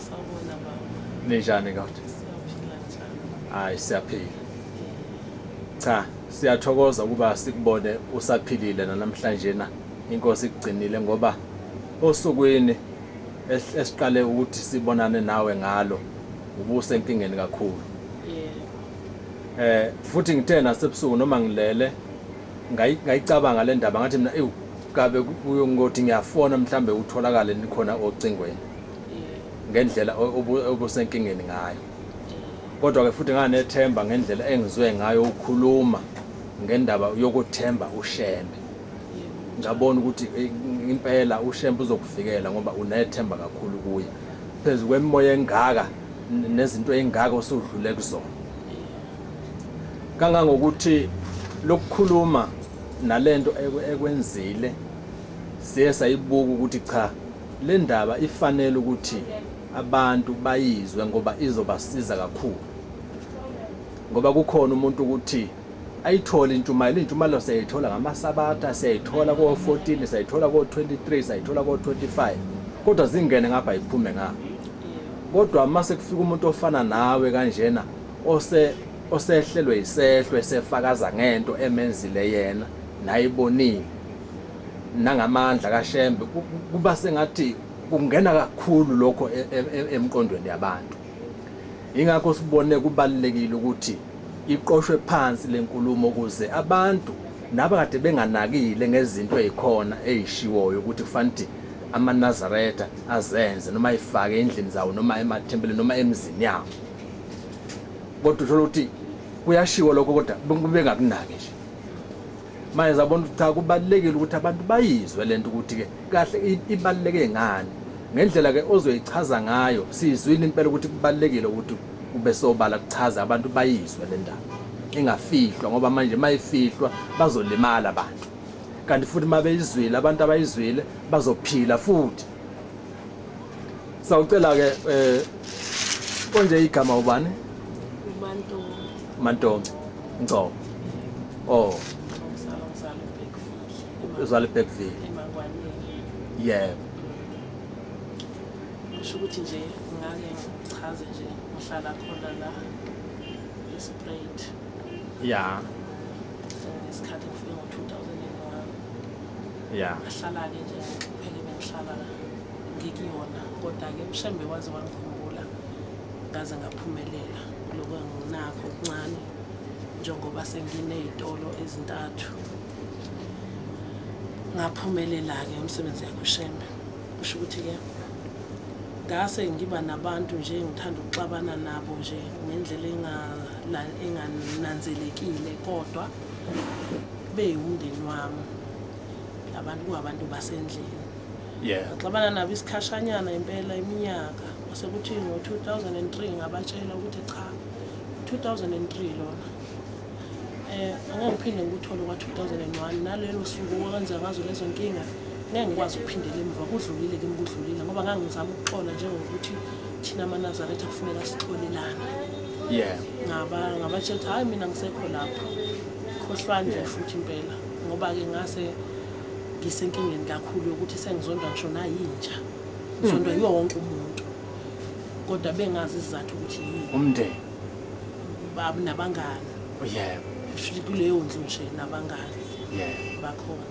Sawubona baba. Ninjani kodwa? Siyaphila njani? Hayi siyaphila. Cha, siyathokoza ukuba sikubone usaphilile namhlanje na. Inkosi ikugcinile ngoba osukwini esiqale ukuthi sibonane nawe ngalo ubusenkingeni kakhulu. Yebo. Futhi ngithe nasebusuku noma ngilele ngayicabanga le ndaba ngathi mina ewu kabe ngothi ngiyafona mhlambe utholakale nikhona ocingweni. Yebo. Ngendlela obusenkingeni ngayo. Kodwa ke futhi nganethemba ngendlela engizwe ngayo ukhuluma ngendaba yokuthemba uShembe. Ngabona ukuthi impela uShembe uzokuvikela ngoba unethemba kakhulu kuye. Phezu kwemimoya engaka nezinto engaka osudlule kuzona. Kangangokuthi lokukhuluma nalento ekwenzile siye sayibuka ukuthi cha le ndaba ifanele ukuthi abantu bayizwe ngoba izobasiza kakhulu. Ngoba kukhona umuntu ukuthi ayithole intshumayelo, intshumayelo siyayithola ngamaSabatha, siyayithola ko-14, siyayithola ko-23, siyayithola ko-25, kodwa zingene ngapha iphume ngapha. Kodwa mase kufika umuntu ofana nawe kanjena osehlelwe isehlo esefakaza ngento emenzile yena nayibonile nangamandla kaShembe, kuba sengathi kungena kakhulu lokho emqondweni yabantu. Ingakho sibone kubalulekile ukuthi iqoshwe phansi lenkulumo ukuze abantu nabakade benganakile ngezinto ezikhona ezishiwoyo ukuthi kufanele ukuthi amaNazaretha azenze noma ayifake endlini zawo noma emathempelini noma emizini yawo. Kodwa uthola ukuthi kuyashiwo lokho kodwa bengakunaki nje. Manje sabona ukuthi cha kubalulekile ukuthi abantu bayizwe lento ukuthi ke kahle ibaluleke ngani. Ngendlela ke ozoyichaza ngayo sizwile impela ukuthi kubalulekile ukuthi kube sobala kuchaza abantu bayizwe le ndaba. Ingafihlwa ngoba manje mayifihlwa bazolimala abantu. Kanti futhi mabeyizwile abantu abayizwile bazophila futhi. Sawucela ke konje igama ubani? UMantombi. Mantombi. Ngcobo. Oh. Ngizalwa eBergville. Uzalwa eBergville. Emangwaneni. Yebo. Kusho ukuthi nje ngake ngichaze nje ngihlala khona la eSpruit. Ya. Ngesikhathi ngifike ngo-2001. Ya. Ngahlala-ke nje ngihlupheke bengihlala ngikuyona kodwa-ke uShembe waze wangikhumbula ngaze ngaphumelela kuloko enginakho okuncane njengoba senginey'tolo ezintathu. Ngaphumelela-ke umsebenzi yakhe uShembe. Kusho ukuthi-ke ngase ngiba nabantu nje ngithanda ukuxabana nabo nje ngendlela engananzelekile kodwa bewumndeni wami. Abantu kungabantu basendlini. Yeah. Ngaxabana nabo isikhashanyana impela iminyaka. Kwase kuthi ngo-2003 ngabatshela ukuthi cha 2003 lona. Angeke ngiphinde ngikuthole kwa-2001 nalelo suku okwenza ngazo lezo nkinga ngeke ngikwazi ukuphindela emuva kudlulile kimi kudlulile ngoba ngangizama ukuxola njengokuthi thina amaNazaretha kufuneka sixolelane. Yeah. Ngabatshela ukuthi hayi mina ngisekho lapho. Khohlwa nje futhi impela ngoba-ke ngase ngisenkingeni kakhulu yokuthi sengizondwa ngisho nayinja. Ngizondwa yiwo wonke umuntu. Kodwa bengazi isizathu ukuthi yini. Umndeni. Nabangani. Yebo. Kusho kuleyo ndlu nje nabangani. Yebo. Bakhona.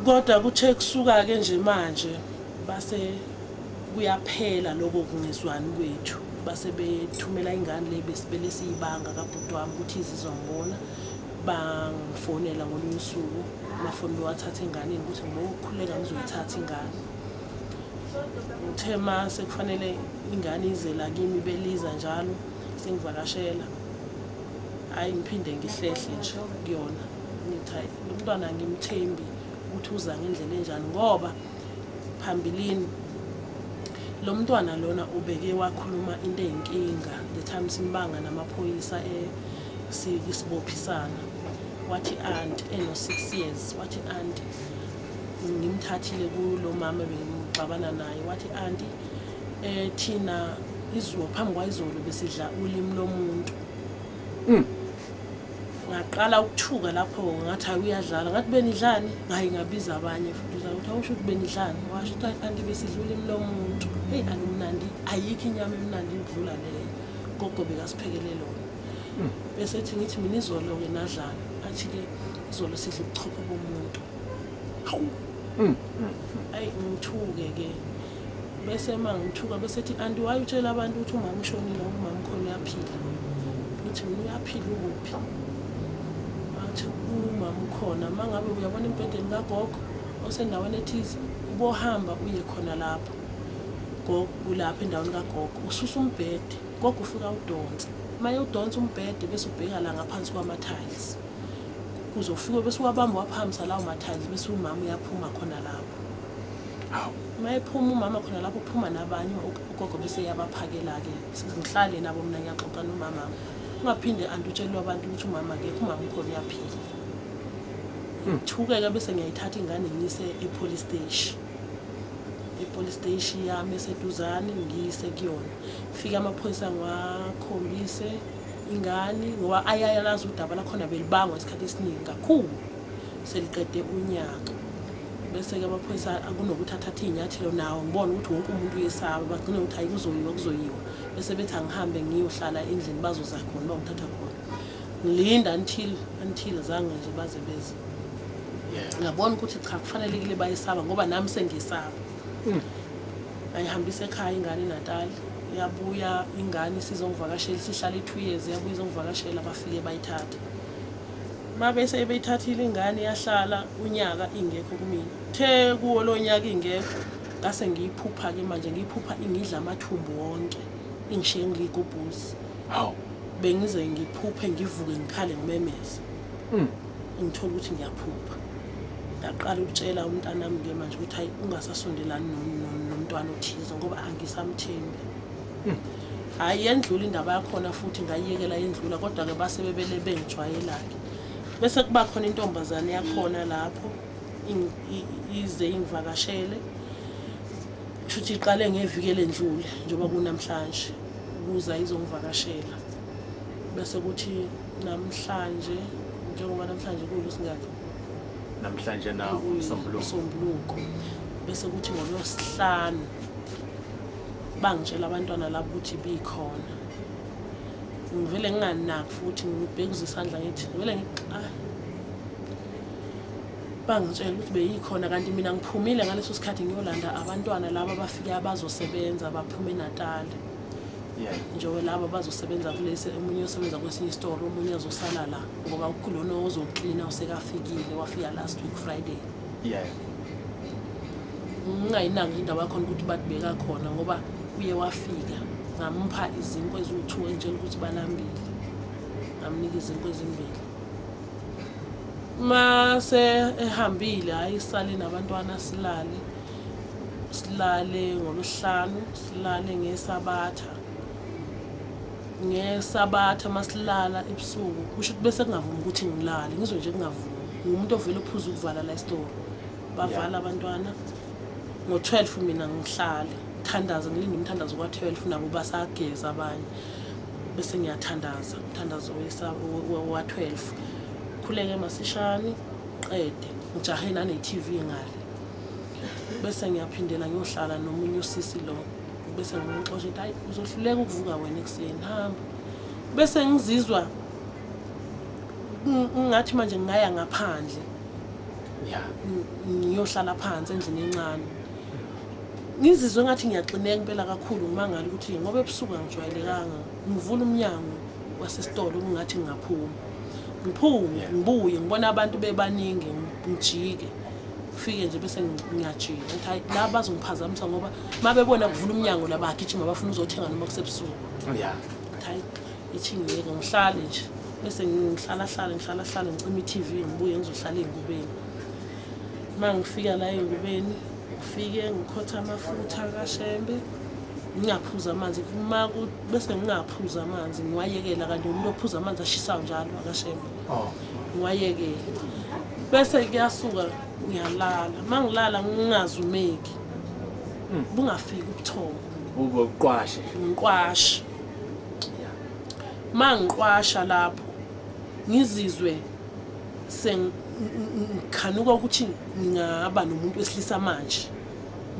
Kodwa kuthe kusuka-ke nje manje base kuyaphela lokho kungezwani kwethu. Base bethumela ingane le besibele siyibanga kabhuti wami ukuthi izizongibona. Bangifonela ngolunye usuku amafoni bewathatha enganeni ukuthi ngibokukhuleka ngizoyithatha ingane. Ngithe ma sekufanele ingane ize la kimi beliza njalo sengivakashela. Hayi ngiphinde ngihlehle nje kuyona. Ngithi hayi lo mntwana angimthembi ukuthi uza ngendlela enjani ngoba phambilini lo mntwana lona ubeke wakhuluma into eyinkinga the time simbanga namaphoyisa sibophisana. Wathi aunt eno 6 years wathi aunt ngimthathile kulo mama bengixabana naye wathi aunty thina izolo phambi kwayizolo besidla ulimi lomuntu. Ngaqala ukuthuka lapho ngathi hayi uyadlala ngathi benidlani hayi ngabiza abanye futhi ukuthi awusho ukuthi benidlani washo ukuthi aunty besidla ulimi lomuntu. Hey alumnandi. emnandi, ayikho inyama emnandi indlula leyo gogo bekasiphekele lona. Bese ethi ngithi mina izolo-ke nadlana, athi-ke izolo sidla ubuchopho bomuntu. Hawu, ayi ngithuke-ke. Bese uma ngithuka bese ethi anti waye utshela abantu ukuthi umama ushonile, umama khona uyaphila. Ngithi mina uyaphila ukuphi? Athi umama ukhona, uma ngabe uyabona embhedeni kagogo osendaweni ethize, ubohamba uye khona lapho. Gogo kulapho endaweni kagogo, ususa umbhede, gogo ufika udonse. Uma udonsa umbhede bese ubheka la ngaphansi kwama-tiles. Uzofika bese uwabamba waphakamisa lawo ma-tiles bese umama uyaphuma khona lapho. Hawu. Uma ephuma umama khona lapho uphuma nabanye ugogo bese yabaphakela-ke. Ngihlale nabo mina ngiyaxoxa nomama. Ungaphinde anti utshele abantu ukuthi umama akekho, umama ukhona uyaphila. Ngithuke-ke bese ngiyayithatha ingane ngiyise e-police station. E-police station yami eseduzane ngiyise kuyona. Fika amaphoyisa ngiwakhombise ingane ngoba ayayalazi udaba lakhona belibangwa isikhathi esiningi kakhulu. Seliqede unyaka. Bese-ke amaphoyisa kunokuthi athathe iy'nyathelo nawo ngibone ukuthi wonke umuntu uyesaba, bagcine ukuthi hhayi kuzoyiwa kuzoyiwa. Bese bethi angihambe ngiyohlala endlini bazoza khona bangithatha khona. Ngilinda until zange nje baze beze. Ngabona ukuthi cha kufanelekile bayesaba ngoba nami sengiyesaba. Ngayihambisa ekhaya ingane eNatal, yabuya ingane isizongivakashela, isihlale 2 years, yabuya izongivakashela bafike bayithatha. Mabese beyithathile ingane yahlala unyaka ingekho kumina. The kuwo lo nyaka ingekho ngase ngiyiphupha-ke manje, ngiyiphupha ingidla amathumbu wonke, ingishiye ngiyigubhuzi. Hawu. Bengize ngiphuphe ngivuke ngikhale ngimemeze. Ngithola ukuthi ngiyaphupha. Ngaqala ukutshela umntanami-ke manje ukuthi hayi ungasasondelani nomntwana othize ngoba angisamthembi. Hhayi yendlula indaba yakhona futhi ngayiyekela yendlula, kodwa-ke base bebele bengijwayela-ke. Bese kuba khona intombazane yakhona lapho ize ingivakashele. Kusho ukuthi iqale ngeviki elendlule njengoba kunamhlanje ukuza izongivakashela. Bese kuthi namhlanje njengoba namhlanje kuwulwesingaki? Namhlanje na umsombuluko. Umsombuluko. Bese kuthi ngolwesihlanu bangitshela abantwana labo ukuthi bikhona. Ngivele nginganaki futhi ngibhekuza isandla ngithi ngivele ah bangitshela ukuthi beyikhona kanti mina ngiphumile ngaleso sikhathi ngiyolanda abantwana laba abafike abazosebenza baphume eNatal. Njengoba laba bazosebenza kulesi, omunye uyosebenza kwesinye isitolo, omunye azosala la ngoba kulona ozoklina usekafikile, wafika last week Friday. Ngingayinaki indaba yakhona ukuthi bathi beka khona ngoba uye wafika ngampha izinkwa eziwu-2 entshela ukuthi balambile, ngamnika izinkwa ezimbili. Mase ehambile hayi sale nabantwana silale silale ngolwesihlanu, silale ngesabatha. Ngesabatha masilala ebusuku kusho ukuthi bese kungavumi ukuthi ngilale, ngizwe nje kungavumi. Ngumuntu ovele uphuza ukuvala la esitolo. Bavala abantwana ngo-12 mina ngihlale ngithandaze, ngilinde umthandazo kwa-12 nabo basageza abanye. Bese ngiyathandaza umthandazo wa-12. Khuleke masishane qede ngijahe nane-TV ngale. Bese ngiyaphindela ngiyohlala nomunye usisi lo. Bese ngimxosha ukuthi hayi uzohluleka ukuvuka wena ekuseni, hamba. Bese ngizizwa ngathi manje ngingaya ngaphandle. Ngiyohlala phansi endlini encane. Ngizizwe ngathi ngiyaxineka impela kakhulu, ngimangala ukuthi ngoba ebusuku angijwayelekanga. Ngivula umnyango wasesitolo kungathi ngingaphuma. Ngiphume, ngibuye ngibona abantu bebaningi, ngijike. Fike nje bese ngiyajika. Ngithi hayi la bazongiphazamisa ngoba mabebona kuvula umnyango la bagijima bafuna uzothenga noma kusebusuku. Ngithi hayi ithi ngiyeke ngihlale nje. Bese ngihlala hlale ngihlala hlale ngicima i-TV ngibuye ngizohlala ey'ngubeni. Uma ngifika la ey'ngubeni ngifike ngikhotha amafutha kaShembe ngingaphuza amanzi, bese ngingaphuza amanzi ngiwayekela, kanti umuntu ophuza amanzi ashisayo njalo akaShembe. Ngiwayekele. Bese kuyasuka ngiyalala. Uma ngilala ngingazumeki. Bungafiki ubuthongo. Ube uqwashe. Ngiqwashe. Uma ngiqwasha lapho ngizizwe sengikhanuka ukuthi ngingaba nomuntu wesilisa manje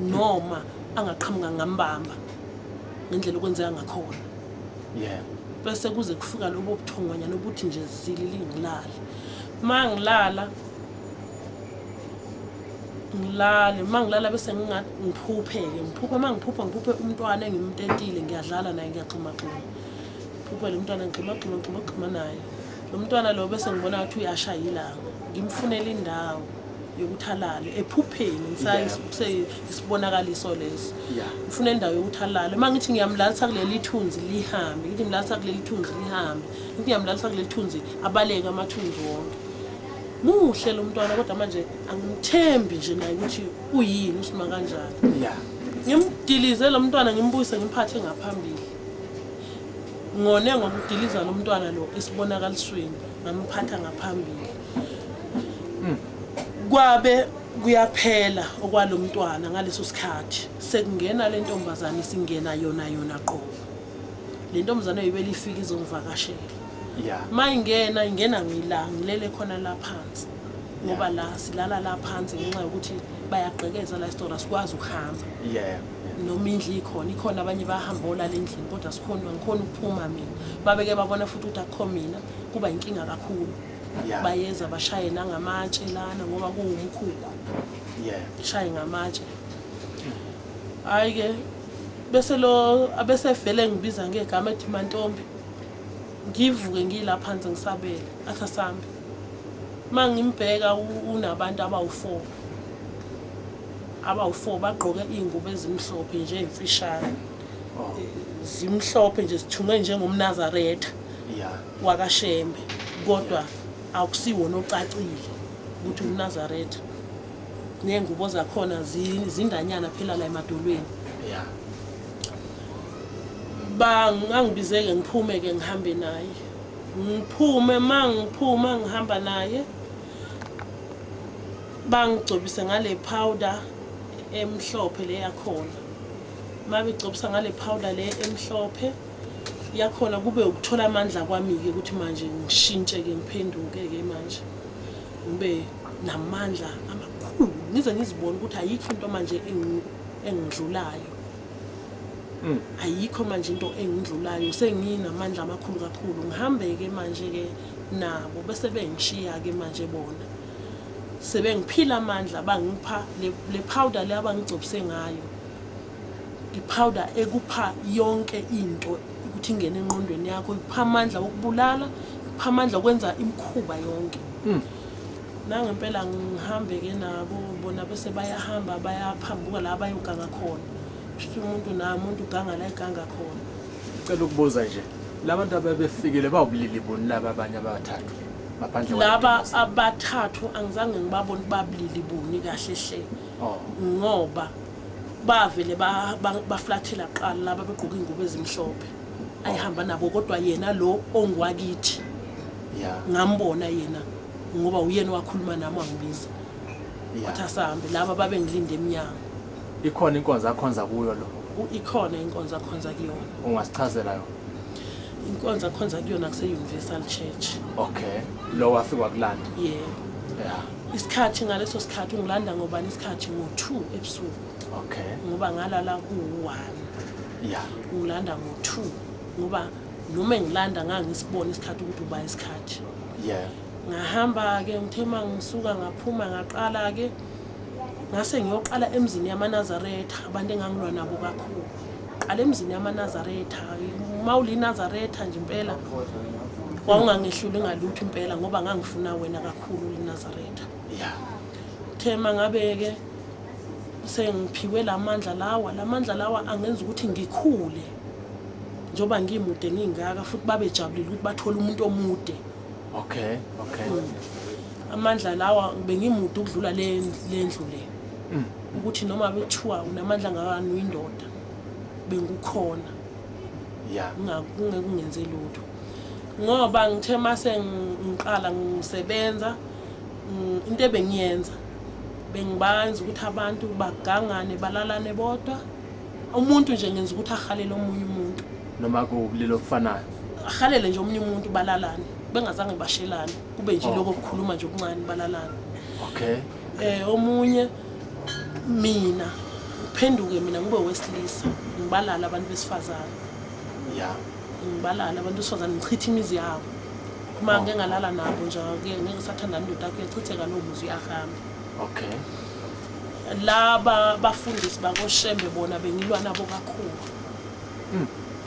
noma angaqhamuka ngambamba. ngendlela okwenzeka ngakhona. Yebo. Bese kuze kufika lobo buthongwanyana obuthi nje zilili ngilale. Uma ngilala ngilale, uma ngilala bese ngiphuphe-ke, ngiphupha, uma ngiphupha ngiphuphe umntwana engimtetile, ngiyadlala naye, ngiyagxumagxuma. Ngiphuphe lo mntwana ngigxumagxuma ngigxumagxuma naye. Lo mntwana lo bese ngibona ngathi uyashaya ilanga. Ngimfunela indawo yokuthi alale ephupheni, isibonakaliso leso. Ngifuna indawo yokuthi alale. Uma ngithi ngiyamlalisa kuleli thunzi lihambe, ngithi ngimlalisa kuleli thunzi lihambe, ngithi ngiyamlalisa kuleli thunzi abaleke amathunzi wonke. Muhle lo mntwana kodwa manje angimthembi nje naye ukuthi uyini, usima kanjani. Ngimdilize lo mntwana, ngimbuyise ngimphathe ngaphambili. Ngone ngokudiliza lo mntwana lo esibonakalisweni, ngamphatha ngaphambili. Kwabe kuyaphela okwalo mntwana ngaleso sikhathi. Sekungena le ntombazane, isingena yona yona qobo. Le ntombazane ibele ifika izongivakashela. Uma ingena, ingena ngila, ngilele khona la phansi. Ngoba la silala la phansi ngenxa yokuthi bayagqekeza la esitolo, asikwazi ukuhamba. Noma indlu ikhona, ikhona abanye bayahamba olala endlini kodwa sikhona, angikhoni ukuphuma mina. Babeke babona futhi ukuthi akukho mina, kuba inkinga kakhulu. Bayeza bashaye nangamatshe lana ngoba kuwumkhukhu. Shaye ngamatshe. Hayi ke bese lo abese vele ngibiza ngegama ethi Mantombi. Ngivuke ngila phansi ngisabele, athi asambe. Mangimbheka unabantu abawu4. Abawu4 bagqoke izingubo ezimhlophe nje emfishane. Zimhlophe nje zithungwe njengomNazaretha. WakaShembe kodwa akusiwona ocacile ukuthi umNazaretha. Nengubo zakhona zindanyana phela la emadolweni. Bangangibizeke ngiphume ke ngihambe naye. Ngiphume mangiphuma ngihamba naye. Bangigcobise ngale powder emhlophe le yakhona. Mabegcobisa ngale powder le emhlophe yakhona kube ukuthola amandla kwami ke ukuthi manje ngishintshe ke ngiphenduke ke manje. Ngibe namandla amakhulu ngize ngizibone ukuthi ayikho into manje engidlulayo. Ayikho manje into engidlulayo, senginamandla amakhulu kakhulu. Ngihambe ke manje ke nabo bese bengishiya ke manje bona. Sebengiphila amandla, bangipha le powder le abangigcobise ngayo. I-powder ekupha yonke into ukuthi ingene engqondweni yakho, ikupha amandla okubulala, ikupha amandla okwenza imikhuba yonke. Nangempela ngihambe ke nabo, bona bese bayahamba bayaphambuka la bayoganga khona. Kusho umuntu na umuntu uganga la eganga khona. Ngicela ukubuza nje, labantu ababefikile bawubulili buni laba abanye abathathu? Ngaphandle kwale Laba ntombazane. abathathu angizange ngibabone babulili buni kahle hle. Ngoba bavele baflathela kuqala laba begqoka ingubo ezimhlophe. Ayihamba nabo kodwa yena lo ongwakithi. Ngambona yena ngoba uyena owakhuluma nami wangibiza. Wathi asambe laba babengilinde eminyango. Ikhona inkonzo akhonza kuyo lo? Ikhona inkonzo akhonza kuyona. Ungasichazela yona? Inkonzo akhonza kuyona kuse Universal Church. Okay. Lo wafika kulanda. Yebo. Isikhathi ngaleso sikhathi ungilanda ngobani isikhathi ngo-2 ebusuku. Ngoba ngalala ku-1. Ungilanda ngo-2 ngoba noma engilanda ngangisibona isikhathi ukuthi uba isikhathi. Ngahamba ke ngithe mangisuka ngaphuma ngaqala ke ngase ngiyoqala emzini yamaNazaretha, abantu engangilwa nabo kakhulu. Qala emzini yamaNazaretha, uma uliNazaretha nje impela wawungangehluli ngalutho impela ngoba ngangifuna wena kakhulu uliNazaretha. Thema ngabe ke sengiphiwe lamandla lawa, lamandla lawa angenza ukuthi ngikhule njengoba ngimude ngingaka futhi babejabulile ukuthi bathole umuntu omude. Amandla lawa bengimude ukudlula le ndlu le. Ukuthi noma bekuthiwa unamandla angakanani uyindoda bengukhona. Kungeke kungenze lutho. Ngoba ngithe mase ngiqala ngisebenza, into ebengiyenza bengibanza ukuthi abantu bagangane balalane bodwa. Umuntu nje ngenza ukuthi ahalele omunye umuntu. Noma kuwubulili obufanayo. Ahalele nje omunye umuntu balalane, bengazange bashelane, kube nje lokho kukhuluma nje okuncane balalane. Omunye mina ngiphenduke mina ngibe wesilisa, Ngibalala abantu besifazane. Yeah. Ngibalala abantu besifazane ngichitha imizi yabo. Uma Oh. ngike ngalala nabo nje ngeke ngeke sathandana indoda yakho uyachitheka lowo muzi uyahamba. Okay. Laba bafundisi bakoShembe bona bengilwa nabo kakhulu.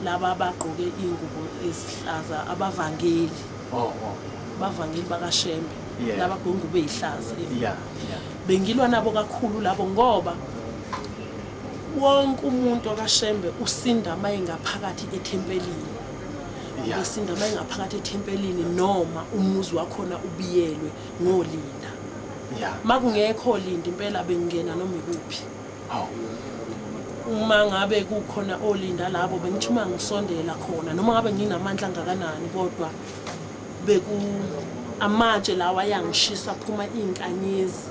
Laba abagqoke iy'ngubo ezihlaza abavangeli. Oh, oh. Bavangeli bakaShembe. Yeah. Laba bagqoke ingubo ey'hlaza. Yeah, yeah. Bengilwa nabo kakhulu labo ngoba wonke umuntu okaShembe usinda uma engaphakathi ethempelini. Yeah. Usinda uma engaphakathi ethempelini noma umuzi wakhona ubiyelwe ngolinda. Yeah. Makungekho linda impela bengingena noma ikuphi. Oh. Uma ngabe kukhona olinda labo bengithi uma ngisondela khona noma ngabe nginamandla angakanani kodwa beku amatshe lawa ayangishisa phuma iy'nkanyezi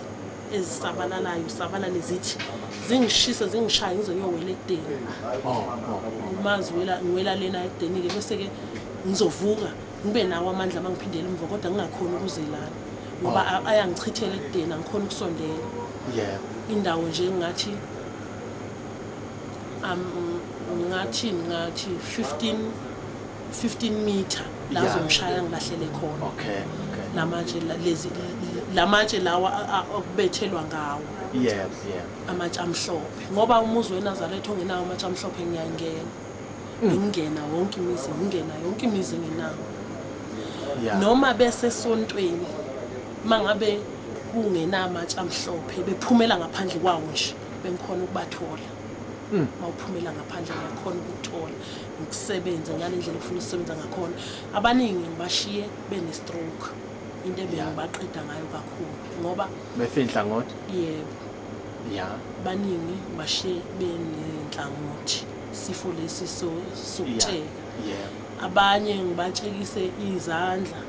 ezisabalalayo sabalale zithi zingishise zingishaya ngize ngiyowela ekudeni. Oh, oh. Uma ngiwela ngiwela lena ekudeni-ke bese-ke ngizovuka ngibe nawo amandla uma ngiphindela emuva kodwa ngingakhoni ukuzelana ngoba ayangichithela ekudeni angikhoni ukusondela. Yeah. Indawo nje ngathi ngathi ngathi 15 meter la Yeah. zongishaya ngilahlele khona. Okay, okay. Lamatshe lezi lamatshe lawa okubethelwa ngawo. Yeah, yeah. Amatshe amhlophe ngoba umuzi weNazaretha ongenawo amatshe amhlophe ngiyangena. Ngingena wonke imizi, ngingena yonke imizi engenawo. Yeah. Noma bese sontweni mangabe kungenamatshe amhlophe bephumela ngaphandle kwawo nje bengikhona ukubathola. Mawuphumela ngaphandle ngiyakhona ukuthola ngikusebenze ngalendlela ofuna ukusebenza ngakhona. Abaningi ngibashiye bene stroke into ebengibaqeda ngayo kakhulu ngoba befinhlangothi. Yebo. Yeah. Baningi bashiye benenhlangothi sifo lesi sokutsheka. Yeah. Abanye ngibatshekise izandla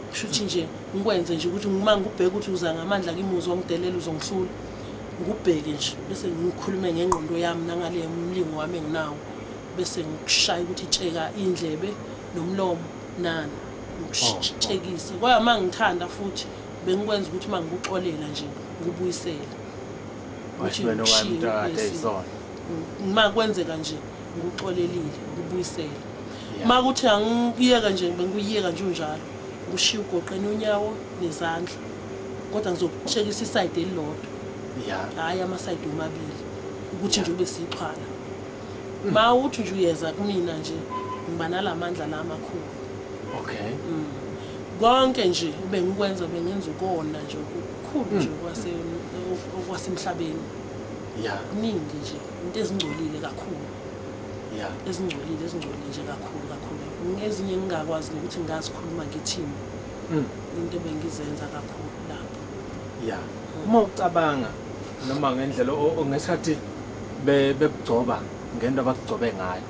kushuthi nje ngikwenze nje ukuthi uma ngikubheka ukuthi uza ngamandla kimi uzongidelela uzongihlula ngikubheke nje bese ngikhulume ngengqondo yami nangale mlingo wami enginawo bese ngikushaya ukuthi tsheka indlebe nomlomo nani ngikushekise. Kodwa uma ngithanda futhi bengikwenza ukuthi uma ngikuxolela nje ngikubuyisele. Ukuthi wena owamntaka izona. Uma kwenzeka nje ngikuxolelile ngikubuyisele. Uma kuthi angiyeka nje bengikuyeka nje unjalo ngishiya ugoqene unyawo nezandla kodwa ngizokutshekisa iside elilodwa. Yeah. Hayi amaside omabili ukuthi nje ube sixhwala. Ma uthi nje uyeza kumina nje ngiba nalamandla la amakhulu. Okay. Konke nje ube ngikwenza bengenza ukona nje okukhulu nje okwasemhlabeni. Yeah. Kuningi nje into ezingcolile kakhulu. Yeah. Ezingcolile ezingcolile nje kakhulu kakhulu. Ezinye ngingakwazi nokuthi ngingazikhuluma ngithini. Into bengizenza kakhulu lapho. Yeah. Uma ucabanga noma ngendlela ngesikhathi bekugcoba ngento abakugcobe ngayo.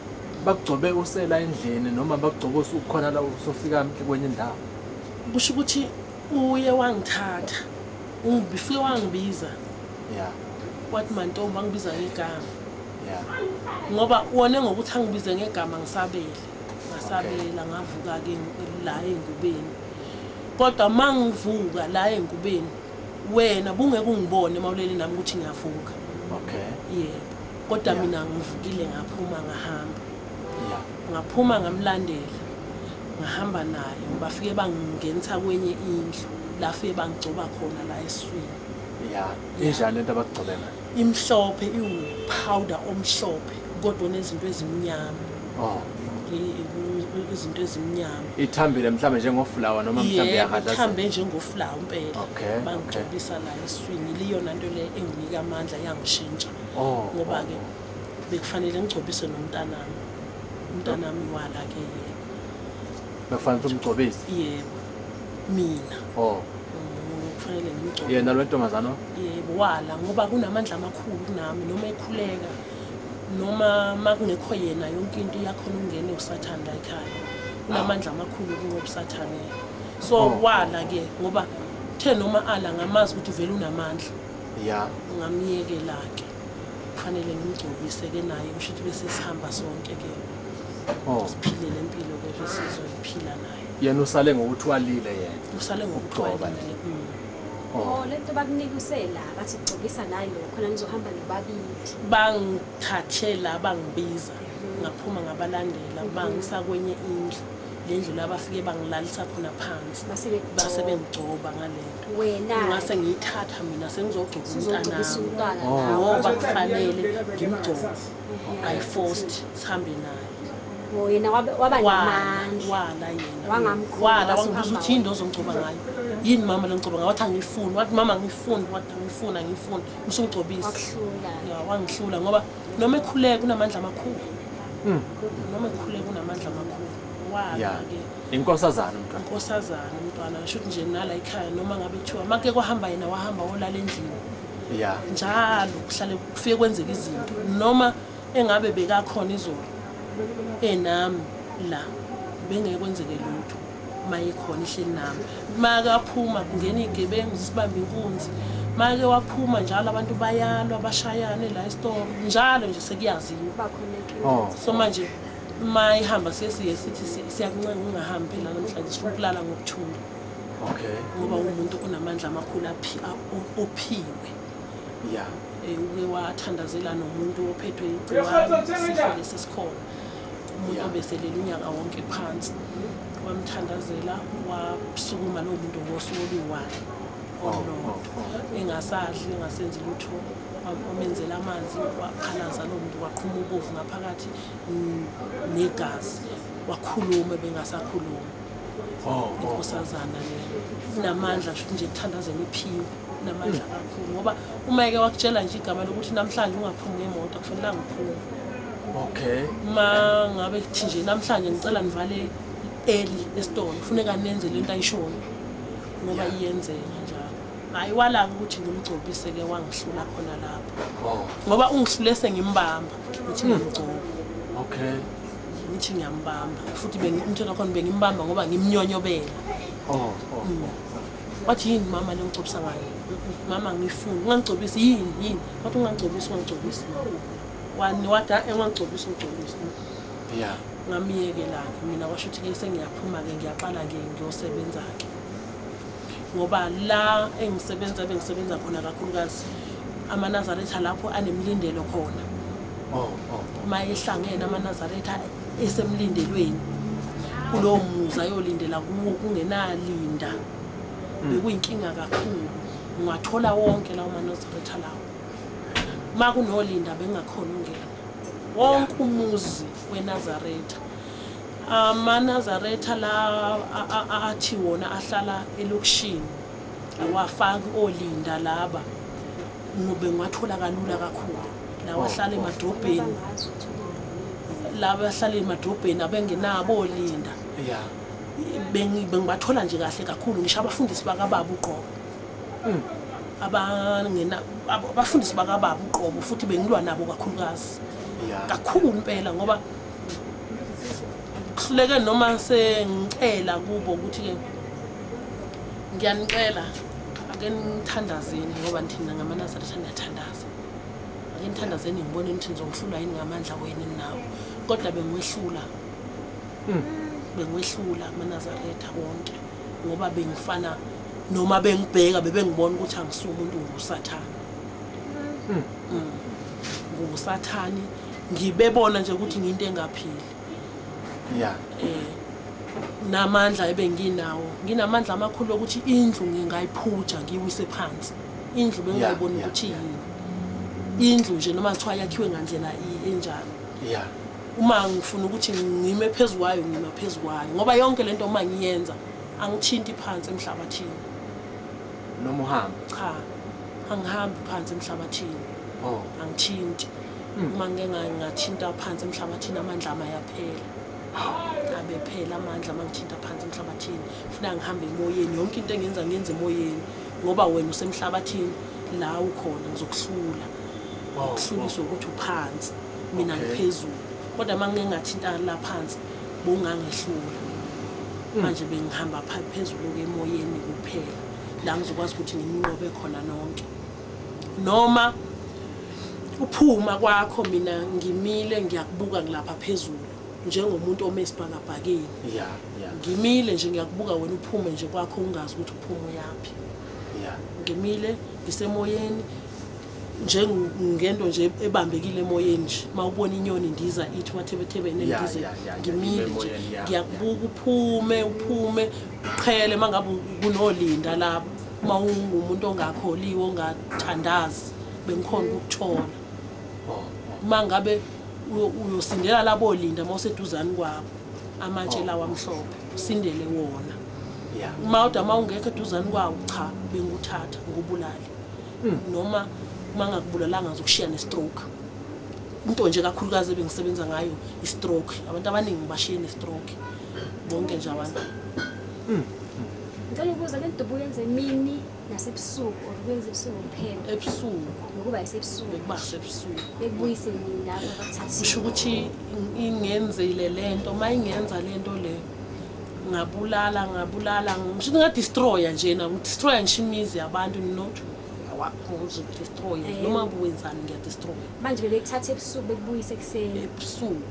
Bakugcobe usela endlini noma bakugcobe usukhona la usofika kwenye indawo. Kusho ukuthi uye wangithatha. Ungifike wangibiza. Yeah. Wathi mantombi wangibiza ngegama. Yeah. Ngoba wona ngokuthi angibize ngegama ngisabele. Ngasabela ngavuka ke la engubeni. Kodwa mangivuka la engubeni wena bungeke ungibone mawulele nami ukuthi ngiyavuka. Okay. Yebo. Kodwa mina ngivukile ngaphuma ngahamba. Yeah. Ngaphuma ngamlandela. Ngahamba naye bafike bangingenisa kwenye indlu la fike bangigcoba khona la eswini. Yeah. Injani lento abakugcobe ngayo? Imhlophe iwupowder omhlophe kodwa nezinto ezimnyama. Oh. Izinto ezimnyama. Ithambile mhlambe njengoflower noma mhlambe yahadla. Ithambe njengoflower impela. Okay. Bangigcobisa la eswini liyona nto le enginika amandla yangishintsha. Oh. Ngoba ke bekufanele ngigcobise nomntanami. Umntanami wala ke yena. Bekufanele umgcobise? Yebo. Mina. Oh. Kufanele ngimgcobise. Yena lo ntombazana? Yebo wala ngoba kunamandla amakhulu kunami noma ekhuleka noma makungekho yena yonke into iyakhona ukungena uSathane la ekhaya. Kunamandla amakhulu kunqoba uSathane. So wala ke ngoba uthe noma ala ngamazi ukuthi vele unamandla. Yeah. Ngamiyekela ke. Kufanele ngimgcobise ke naye kusho ukuthi bese sihamba sonke ke. Oh. Siphile lempilo ke sizoyiphila naye. Yena usale ngokuthi walile yena. Usale ngokuthi walile. Oh, lento bakunika usela bathi gcobisa nayi lo khona nizohamba nobabili. Bangithathe la bangibiza ngaphuma ngabalandela bangisa kwenye indlu, le ndlu la bafike bangilalisa khona phansi base bengigcoba ngalento. Wena ngase ngiyithatha mina sengizogcoba Uzogcobisa umntanami umntwana Oh. nawe. ngoba kufanele ngimgcobe, I forced sihambe naye. Oh, yena waba Wala namandla. wala yena Wangamkhuluma, wala wase wangibuza uhamba ukuthi yini ozongigcoba ngayo, yini mama lengigcoba ngayo, wathi angifuni, wathi mama angifuni, wathi angifuni, angifuni usungigcobisa. Wakuhlula. Ya, wangihlula ngoba noma ekhuleka unamandla amakhulu, noma ekhuleka unamandla amakhulu. Ya. Wala-ke. Inkosazana umntwana. Inkosazana umntwana, ngisho ukuthi nje nala ekhaya noma ngabe kuthiwa make kwahamba yena wahamba wolala endlini njalo kuhlale kufike kwenzeka izinto noma engabe bekakhona izolo enami la bengeke kwenzeke lutho uma ikhona ihleli nami. Makaphuma kungena iy'gebengu zisibambe inkunzi, make waphuma njalo abantu bayalwa bashayane la esitolo njalo nje sekuyaziwa. Bakhona inkinga. Oh. So manje uma ihamba siye siye sithi siyakuncenga ungahambi phela namhlanje, sifuna ukulala ngokuthula. Ngoba umuntu onamandla amakhulu ophiwe. Uke wathandazela nomuntu ophethwe igciwane, isifo lesi esikhona, umuntu obeselele unyaka wonke phansi, wamthandazela wasukuma lowo muntu ngosuku oluyi-1 olulodwa, engasadli engasenzi lutho, wamenzela amanzi waphalaza lowo muntu, waqhuma ubovu ngaphakathi negazi, wakhuluma bengasakhulumi. Inkosazana le inamandla, shuthi nje kuthandazela iphiwe, inamandla kakhulu ngoba uma eke wakutshela nje igama lokuthi namhlanje ungaphumi ngemoto, akufanelanga uphume. Uma ngabe kuthi nje namhlanje ngicela nivale early esitolo, kufuneka nenze lento ayishoyo ngoba iyenzeka njalo. Hayi, wala-ke ukuthi ngimgcobise-ke, wangihlula khona lapho. Ngoba ungihlule sengimbamba ngithi ngiyamgcoba. Ngithi ngiyambamba futhi umthetho wakhona bengimbamba ngoba ngimnyonyobela. Oh. Wathi yini mama le ngigcobisa ngayo, mama ngifuni ungangigcobisi, yini yini, wathi ungangigcobisi, ungangigcobisi, wani wathi "Ah, ungangigcobisi, ungigcobisi." Ngamiyekela-ke mina, kwasho ukuthi-ke sengiyaphuma-ke ngiyaqala-ke ngiyosebenza-ke ngoba la engisebenza bengisebenza khona kakhulukazi amaNazaretha lapho anemlindelo khona. Oh. Uma ehlangene amaNazaretha esemlindelweni kulowo muzi ayolindela kuwo kungenalinda, bekuyinkinga kakhulu, ungathola wonke lawo maNazaretha lawo uma kunolinda bengakhona ungena wonke umuzi weNazaretha. AmaNazaretha la athi wona ahlala elokishini awafaki olinda laba, ngobe ngiwathola kalula kakhulu lawa ahlala emadrobheni. Bangazi ukuthi Laba ahlala emadrobheni abengenabo olinda. Bengibathola nje kahle kakhulu, ngisho abafundisi bakababa uqobo, abangena abafundisi bakababa uqobo futhi bengilwa nabo kakhulukazi. Kakhulu impela ngoba kuhluleke noma sengicela kubo ukuthi-ke ngiyanicela ake nithandazeni ngoba nithina ngamaNazaretha niyathandaza, ake nithandazeni ngibone ukuthi nizongihlula yini ngamandla wenu ninawo, kodwa bengiwehlula, bengiwehlula amaNazaretha wonke ngoba bengifana noma bengibheka bebengibona ukuthi angisuye umuntu, ngusathane. Ngusathane, ngibebona nje ukuthi ngiyinto engaphili. Namandla ebenginawo, nginamandla amakhulu ukuthi indlu ngingayiphuja ngiyiwise phansi indlu bengingayiboni ukuthi yini indlu nje noma kuthiwa yakhiwe ngandlela enjani. Uma ngifuna ukuthi ngime phezu kwayo, ngima phezu kwayo ngoba yonke lento uma ngiyenza angithinti phansi emhlabathini. Noma uhamba? Cha, angihambi phansi emhlabathini. Angithinti. Uma ngike ngathinta phansi emhlabathini amandla ami ayaphela, abephela amandla uma ngithinta phansi emhlabathini. Funa ngihambe emoyeni, yonke into engenza ngiyenza emoyeni ngoba wena usemhlabathini la ukhona ngizokuhlula. Kuhluliswe ukuthi uphansi mina ngiphezulu, kodwa uma ngike ngathinta la phansi bowungangehlula. Manje bengihamba phezulu-ke emoyeni kuphela la ngizokwazi ukuthi nginqobe khona nonke noma uphuma kwakho, mina ngimile ngiyakubuka ngilapha phezulu njengomuntu ome esibhakabhakeni. Ngimile nje ngiyakubuka wena uphume nje kwakho ungazi ukuthi uphuma uyaphi. Ngimile ngisemoyeni njengento nje ebambekile emoyeni nje, uma ubona inyoni indiza ithi umathebethebeni endize, ngimile nje ngiyakubuka uphume uphume uqhele. Uma ngabe kunolinda lapho, uma ungumuntu ongakholiwe ongathandazi, bengikhona ukukuthola. Uma ngabe uyosindela labo linda, uma useduzane kwabo amatshe lawa amhlophe, usindele wona. Uma kodwa uma ungekho eduzane kwawo, cha, bengikuthatha ngikubulale, noma uma ngakubulalanga ngizokushiya ne-stroke. Into nje kakhulukazi ebengisebenza ngayo i-stroke, abantu abaningi bashiye ne-stroke, bonke nje abantu. Ngicela ukubuza, le nto ubuyenza emini nasebusuku or kuyenza ebusuku kuphela? Ebusuku. Nokuba isebusuku? Bekuba sebusuku. Bekubuyise nini lapho bakuthathile? Kusho ukuthi ingenzile lento, uma ingenza lento le, ngabulala ngabulala, ngisho ngadestroya nje, ngadestroya ngisho imizi yabantu, not ngizodestroya noma wenzani, ngiyadestroya. Manje bebekuthatha ebusuku bekubuyise ekuseni? Ebusuku,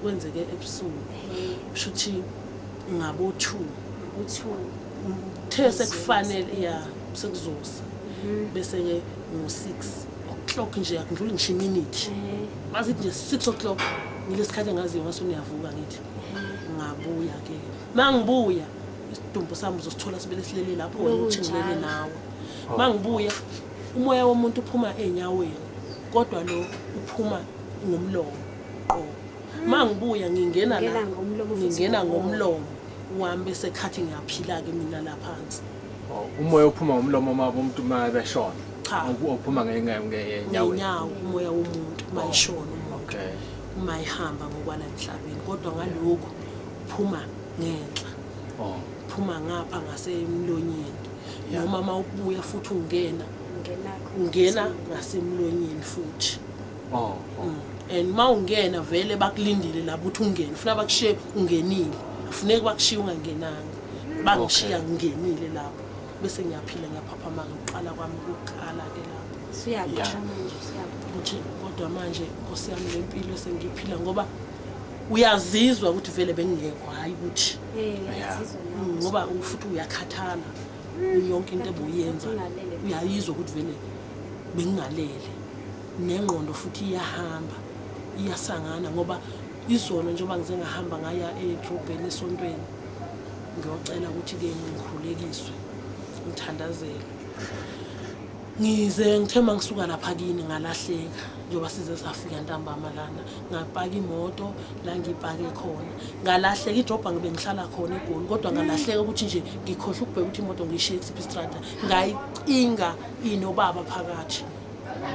kwenzeke ebusuku, kusho ukuthi ngabo-2. Ngo-2. The sekufanele ya sekuzosa, bese-ke ngo-6 o'clock nje, akundluli ngisho iminute, masithi nje 6 o'clock, ngilesikhathi engaziyo ngaso, niyavuka, ngithi ngabuya-ke. Ma ngibuya, isidumbu sami uzosithola sibele silele lapho, wena uthi ngilele nawe. Ma ngibuya, umoya womuntu uphuma ey'nyaweni, kodwa lo uphuma ngomlomo qo. Ma ngibuya ngingena la, Ungena ngomlomo futhi. Ngingena ngomoya. Ngomlomo wami, bese khathi ngiyaphila-ke mina la phansi. Oh, umoya uphuma ngomlomo uma umuntu uma beshona? Cha. Uphuma ngenyaweni? Ngenyawo umoya womuntu uma ishona umuntu, uma ihamba ngokwala emhlabeni, kodwa ngalokhu uphuma ngenhla, phuma ngapha ngasemlonyeni, noma uma ubuya futhi ungena, Ungena khona. Ungena ngasemlonyeni futhi. Oh. And uma ungena vele bakulindile lapho ukuthi ungene, funa bakushiye ungenile, afuneki bakushiye ungangenanga. Bangishiya ngingenile lapho, bese ngiyaphila, ngiyaphaphama-ke. Uqala kwami ukukhala-ke lapho. Usuyaqala manje, usuyaqala. Ukuthi kodwa manje, nkosi yami, le mpilo esengiyiphila, ngoba uyazizwa ukuthi vele bengingekho, hhayi ukuthi Uyazizwa nawe. Ngoba futhi uyakhathala, yonke into ebuyenza Ungalele. uyayizwa ukuthi vele bengingalele, nengqondo futhi iyahamba iyasangana, ngoba izolo njengoba ngize ngahamba ngaya edrobheni esontweni, ngiyocela ukuthi-ke ngikhulekiswe, ngithandazelwe. Ngize ngithe uma ngisuka lapha kini ngalahleka, njengoba size safika ntambama lana, ngapaka imoto la ngiyipake khona, ngalahleka idrobha ngibe ngihlala khona eGoli, kodwa ngalahleka ukuthi nje ngikhohlwa ukubheka ukuthi imoto ngiyishiye kusiphi istrada. Ngayicinga inobaba phakathi,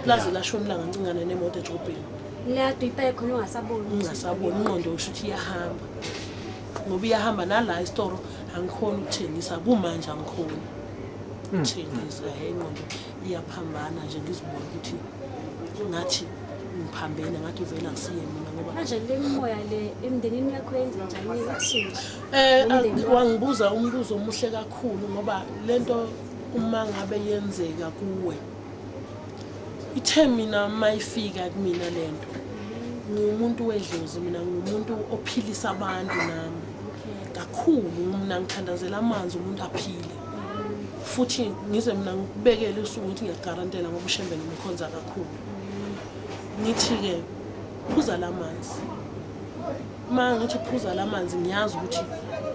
laze lashona ilanga ngicingana nemoto edrobheni. Le uyipake khona ungasaboni. Ngingasaboni, ingqondo usho ukuthi iyahamba, ngoba iyahamba nala esitoro angikhoni ukuthengisa kumanje, angikhoni ukuthengisa. Hhe, ingqondo iyaphambana nje, ngizibone ukuthi ngathi ngiphambene, ngathi vele akusiye mina ngoba Manje le mimoya le emndenini yakho yenze njani, uthini? Umndeni wakho. Wangibuza umbuzo omuhle kakhulu, ngoba lento uma ngabe yenzeka kuwe, ithe mina mayifika kumina lento, ngiwumuntu wedlozi mina, ngiwumuntu ophilisa abantu nami kakhulu. Mina ngithandazela amanzi umuntu aphile, futhi ngize mina ngikubekele usuku, ngithi ngiyakugarantela ngoba uShembe ngimkhonza kakhulu. Ngithi-ke phuza la manzi, uma ngithi phuza la manzi, ngiyazi ukuthi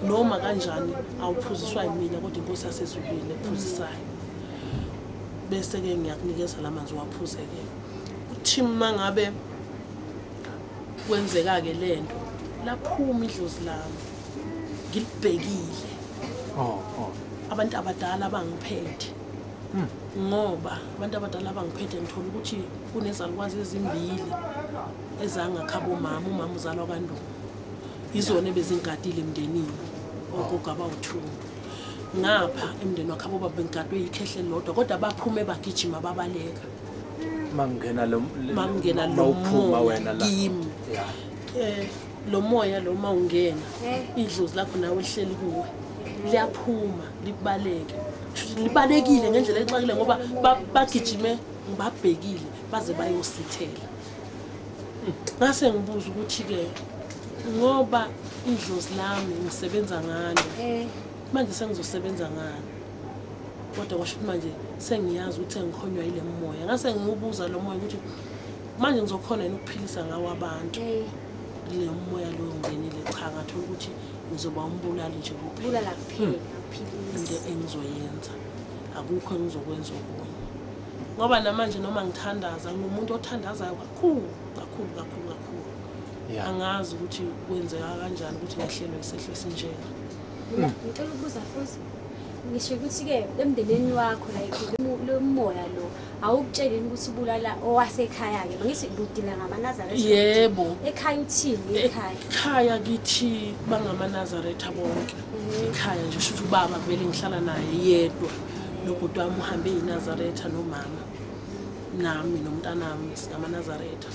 noma kanjani awuphuziswa yimina, kodwa inkosi yasezulwini ephuzisayo. Bese-ke ngiyakunikeza la manzi, uwaphuze-ke. Uthi uma ngabe kwenzeka-ke le nto, laphuma idlozi lami ngilibhekile, Oh. abantu abadala bangiphethe, ngoba abantu abadala bangiphethe, ngithola ukuthi kunezalukwazi ezimbili ezangakhaba umama, umama uzalwa kaNdungu, izona ebezingadile emndenini, ogogo abawu-two ngapha emndeni wakhe aboba bengigadwe yikhehle lodwa, kodwa baphume bagijima babaleka. Mangena lo Makungena lo mawuphuma moya wena la. kimi. Lo moya lo mawungena, idlozi lakho nawe lihleli kuwe, liyaphuma libaleke. Kusho ukuthi libalekile ngendlela exakile, ngoba bagijime ngibabhekile baze bayosithela. Ngase ngibuza ukuthi-ke, ngoba idlozi lami ngisebenza ngalo, manje sengizosebenza ngani? Kodwa kwasho ukuthi manje sengiyazi ukuthi sengikhonywa yile moya. Ngase ngiwubuza lo moya ukuthi manje ngizokhona yini ukuphilisa ngawo abantu. Le moya lo ngenile, cha, ngathola ukuthi ngizoba umbulali nje kuphela. Bulala kuphela, Into uphilise. engizoyenza, akukho engizokwenza okunye, ngoba namanje noma ngithandaza, ngumuntu othandazayo kakhulu kakhulu kakhulu kakhulu. Angazi ukuthi kwenzeka kanjani ukuthi ngehlelwe isehlo esinjena. Mina ngicela ukubuza futhi, ngisho ukuthi-ke emndenini wakho, like lo moya lo awukutshelini ukuthi ubulala owasekhaya-ke? Mangithi budila ngamaNazaretha. Yebo. Ekhaya uthini ekhaya? Ekhaya kithi bangamaNazaretha bonke ekhaya nje. Shuthi ubaba vele ngihlala naye yedwa, nobhuti wami uhambe yiNazaretha, nomama nami nomntanami singamaNazaretha.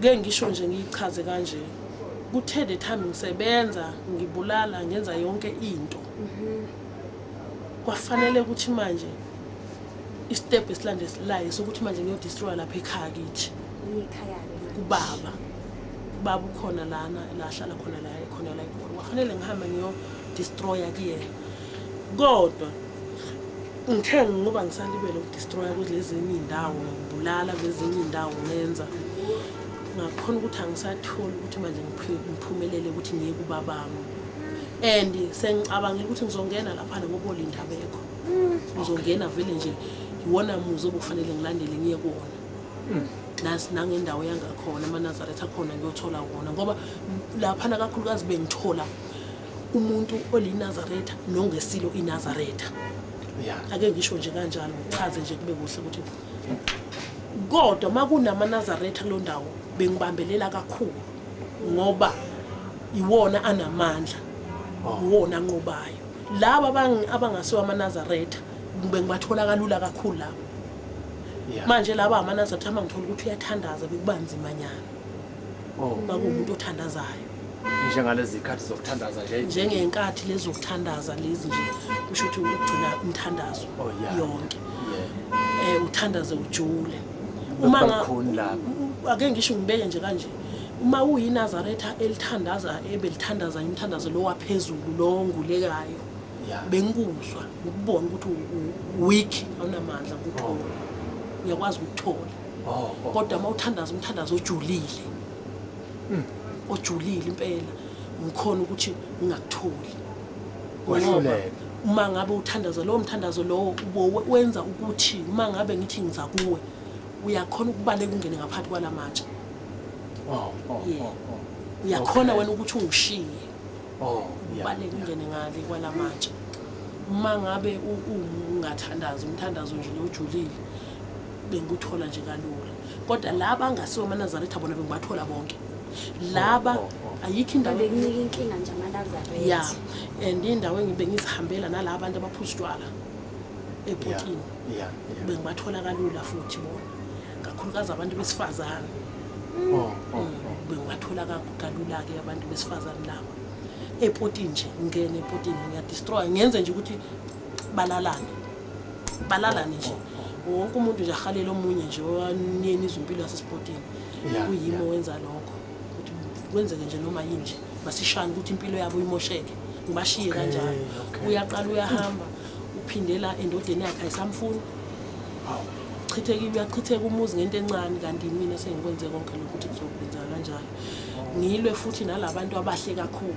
Ke ngisho nje, ngiyichaze kanje, kuthe the time ngisebenza, ngibulala, ngenza yonke into, kwafanele ukuthi manje i-step esilandelayo sokuthi manje ngiyodestroya lapha ekhaya kithi. Ekhaya-ke manje. Kubaba, ubaba ukhona lana la ahlala khona, la khona la eGoli. Kwafanele ngihambe ngiyodestroya kuyena, kodwa ngithe ngoba ngisalibele ukudestroya kulezinye iy'ndawo, ngibulala kwezinye iy'ndawo, ngenza ngakhona ukuthi angisatholi ukuthi manje ngiphumelele ukuthi ngiye kubabami. And sengicabangile ukuthi ngizongena laphana ngoba olinda abekho, ngizongena vele nje, iwona muzi obufanele ngilandele ngiye kuwona. Nangendawo yangakhona amaNazaretha akhona ngiyothola wona, ngoba laphana kakhulukazi bengithola umuntu oliNazaretha nongesilo iNazaretha. Ake ngisho nje kanjalo, ngichaze nje kube kuhle ukuthi kodwa uma kunamaNazaretha kulo ndawo bengibambelela kakhulu, ngoba iwona anamandla, iwona anqobayo. Laba abangasiwo amaNazaretha bengibathola kalula kakhulu labo. Manje laba amaNazaretha, uma ngithola ukuthi uyathandaza, bekuba nzimanyana. Uma kuwumuntu othandazayo. Njengalezi zikhathi zokuthandaza nje. Njengenkathi lezi zokuthandaza lezi nje, kusho ukuthi ugcina umthandazo yonke, uthandaze ujule. Uma lukhuni lapho. Ake ngisho, ngibeke nje kanje, uma uyiNazaretha elithandaza, ebelithandaza imthandazo lo waphezulu, lo ngulekayo, bengikuzwa ngikubona ukuthi weak, awunamandla, ngikuthola, uyakwazi ukuthola. Kodwa uma uthandaza umthandazo ojulile, ojulile impela, ngikhona ukuthi ngingakutholi. Ngoba Wahluleka. uma ngabe uthandaza lowo mthandazo lowo, wenza ukuthi uma ngabe ngithi ngiza kuwe, uyakhona ukubaleka ungene ngaphansi kwalamatshe. Uyakhona wena ukuthi ungishiye, ubaleke ungene ngale kwalamatshe. Uma ngabe ungathandazi umthandazo nje lo ojulile, bengikuthola nje kalula. Kodwa laba angasiwo amaNazaretha bona bengibathola bonke laba. Ayikho indawo. Bekunika inkinga nje amaNazaretha. Ya, and indawo engibe ngizihambela nalaba bantu abaphuza utshwala epotini, bengibathola kalula futhi bona, kakhulukazi abantu besifazane. Bengibathola kalula-ke abantu besifazane laba epotini nje. Ngingene epotini, ngiyadestroya, ngenze nje ukuthi balalane, balalane nje, wonke umuntu nje ahalele omunye nje, owanyenizwa impilo yasesipotini. Kuyimi owenza lokho ukuthi kwenzeke nje noma yini nje, basishane ukuthi impilo yabo imosheke, ngibashiye kanjalo. Uyaqala uyahamba, uphindela endodeni yakhe, ayisamfuni. Chithekile, uyachitheka umuzi ngento encane, kanti mina sengikwenze konke lokhu ukuthi kuzokwenzeka kanjalo. Ngilwe futhi nalabantu abahle kakhulu,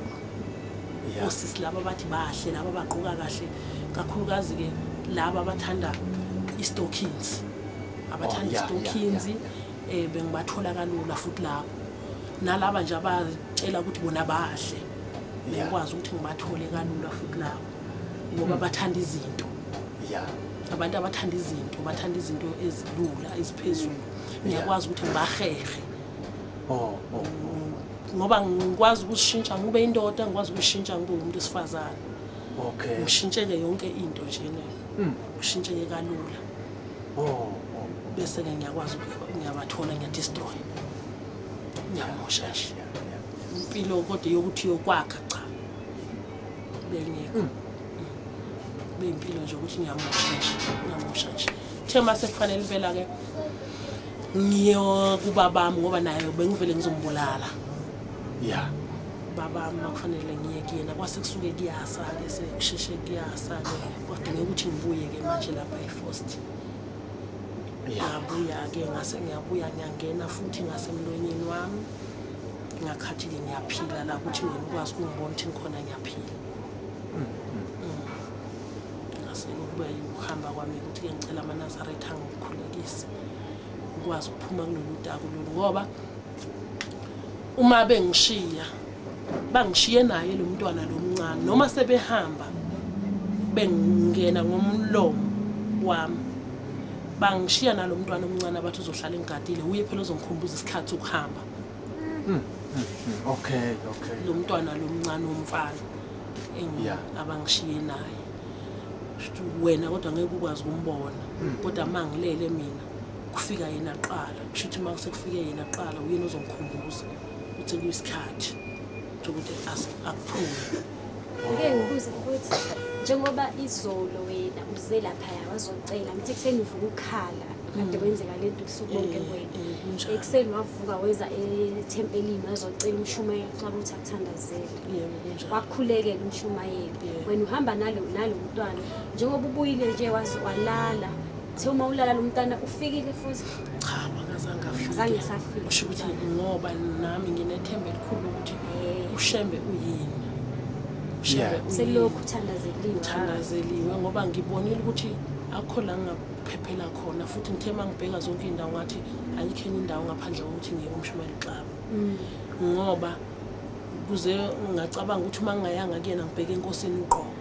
osisi laba bathi bahle, laba bagqoka kahle, kakhulukazi-ke laba abathanda i-stockings, abathanda i-stockings. Bengibathola kalula futhi labo, nalaba nje abatshela ukuthi bona bahle, bengikwazi ukuthi ngibathole kalula futhi labo, ngoba bathanda izinto. Abantu abathanda izinto, bathanda izinto ezilula, eziphezulu. Ngiyakwazi ukuthi ngibahehe. Ngoba ngikwazi ukushintsha ngibe indoda, ngikwazi ukushintsha ngibe umuntu wesifazane. Ngishintsheke yonke into nje ne, kushintsheke kalula. Bese-ke ngiyakwazi ngiyabathola, ngiyadestroy, ngiyamosha nje impilo. Kodwa yokuthi yokwakha, cha, bengekho. Beyimpilo nje ukuthi ngiyamosha nje, ngiyamosha nje. Kuthe uma sekufanele impela-ke ngiye kubabami, ngoba naye bengivele ngizombulala. Babami makufanele ngiye kuyena, kwase kusuke kuyasa-ke, sekusheshe kuyasa-ke, kwadingeka ukuthi ngibuye-ke manje lapha eFost. Ngabuya-ke, ngase ngiyabuya ngiyangena futhi ngasemlonyeni wami, ngakhathi-ke ngiyaphila la ukuthi wena ukwazi ukungibona ukuthi ngikhona ngiyaphila. Ngase kube ukuhamba kwami ukuthi-ke ngicela amaNazaretha angikhulekise ukwazi ukuphuma kulolu daku lolu, ngoba uma bengishiya bangishiye naye lo mntwana lo mncane, noma sebehamba bengena ngomlomo wami bangishiya nalo mntwana omncane abathi uzohlala engigadile, uye phela ozongikhumbuza isikhathi sokuhamba. Okay. Lo mntwana lo mncane womfana abangishiye naye, wena kodwa ngeke ukwazi ukumbona, kodwa uma ngilele mina kufika yena kuqala, kusho ukuthi uma sekufike yena kuqala uyena ozongikhumbuza ukuthi kuyisikhathi sokuthi akuphume. Ngeke ngibuze futhi, njengoba izolo wena uze laphaya wazocela, ngithi ekuseni uvuka ukhala kade kwenzeka le nto ubusuku bonke kuwena. Kunjalo. Ekuseni wavuka weza ethempelini wazocela umshumayeli xa ukuthi akuthandazele. Yebo, kunjalo. Wakhulekela umshumayeli. Yebo. Wena uhamba nalo mntwana, njengoba ubuyile nje walala, kuthe uma ulala lo mntwana ufikile futhi? Cha, akazange afike. Azange asafika. Kusho ukuthi ngoba nami nginethemba elikhulu ukuthi uShembe uyini. uShembe uyini. Selokhu uthandazeliwe. Uthandazeliwe ngoba ngibonile ukuthi akukho la ngingaphephela khona, futhi ngithe uma ngibheka zonke iy'ndawo ngathi ayikho enye indawo ngaphandle kokuthi ngiye kumshumayeli uXaba. Ngoba kuze ngacabanga ukuthi uma ngingayanga kuyena ngibheke enkosini uqobo.